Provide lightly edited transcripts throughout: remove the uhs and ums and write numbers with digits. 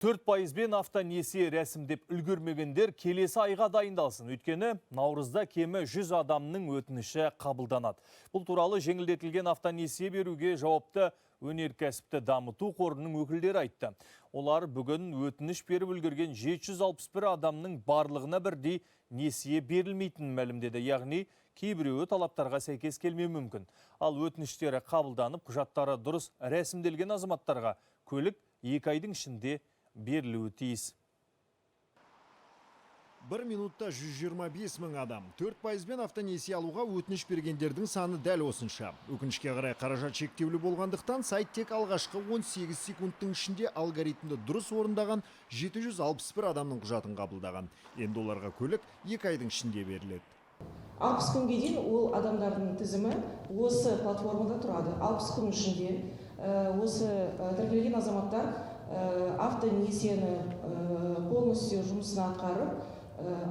4%-бен автонесие рәсімдеп үлгермегендер келесі айға дайындалсын. Өйткені наурызда кемі 100 адамның өтініші қабылданады. Бұл туралы жеңілдетілген автонесие беруге жауапты Өнеркәсіпті дамыту қорының өкілдері айтты. Олар бүгін өтініш беріп үлгерген 761 адамның барлығына бірдей несие берілмейтінін мәлімдеді. Яғни кейбіреуі талаптарға сәйкес келмеуі мүмкін. Ал өтініштері қабылданып, құжаттары дұрыс рәсімделген азаматтарға көлік 2 айдың ішінде берілуі тиіс. 1 минутта 125 мың адам. 4%-бен автонесие алуға өтініш бергендердің саны дәл осынша. Өкінішке қарай, қаражат шектеулі болғандықтан, сайт тек алғашқы 18 секундтың ішінде алгоритмді дұрыс орындаған 761 адамның құжатын қабылдаған. Енді оларға көлік 2 айдың ішінде беріледі. 60 күнге дейін ол адамдардың тізімі осы платформада тұрады. 60 күн ішінде осы тіркелген азаматтар автонесиені полностью жұмысын атқарып,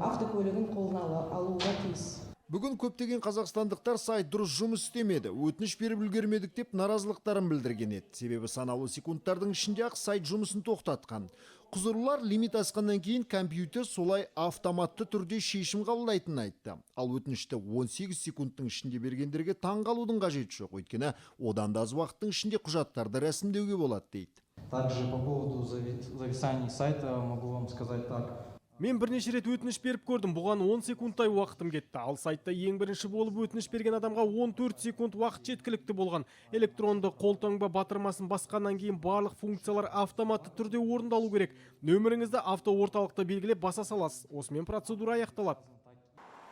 автокөлігін қолына алуға тиіс. Бүгін көптеген қазақстандықтар сайт дұрыс жұмыс істемеді, өтініш беріп үлгермедік деп наразылықтарын білдірген еді. Себебі санаулы секундтардың ішінде ақ сайт жұмысын тоқтатқан. Құзырлылар лимит асқаннан кейін компьютер солай автоматты түрде шешім қабылдайтынын айтты. Ал өтінішті 18 секундтың ішінде бергендерге таң қалудың қажеті жоқ. Өйткені одан да аз уақыттың ішінде құжаттарды рәсімдеуге болады дейді. Также по поводу зависаний сайта могу вам сказать так. Мен бірнеше рет өтініш беріп көрдім. Бұған 10 секундтай уақытым кетті. Ал сайтта ең бірінші болып өтініш берген адамға 14 секунд уақыт жеткілікті болған. Электронды қолтаңба батырмасын басқаннан кейін барлық функциялар автоматты түрде орындалу керек. Нөміріңізді автоорталықта белгілеп, баса саласыз. Осымен процедура аяқталады.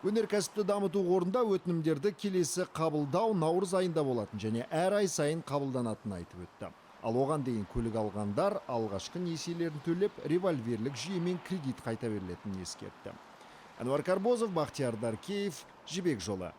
Өнеркәсіпті дамыту қорында өтінімдерді келесі қабылдау наурыз айында болатын және әр ай сайын қабылданатынын айтып өтті. Ал оған дейін көлік алғандар алғашқы несиелерін төлеп, револьверлік жүйемен кредит қайта берілетінін ескертті. Әнуар Карбозов, Бақтияр Даркеев, «Жібек жолы».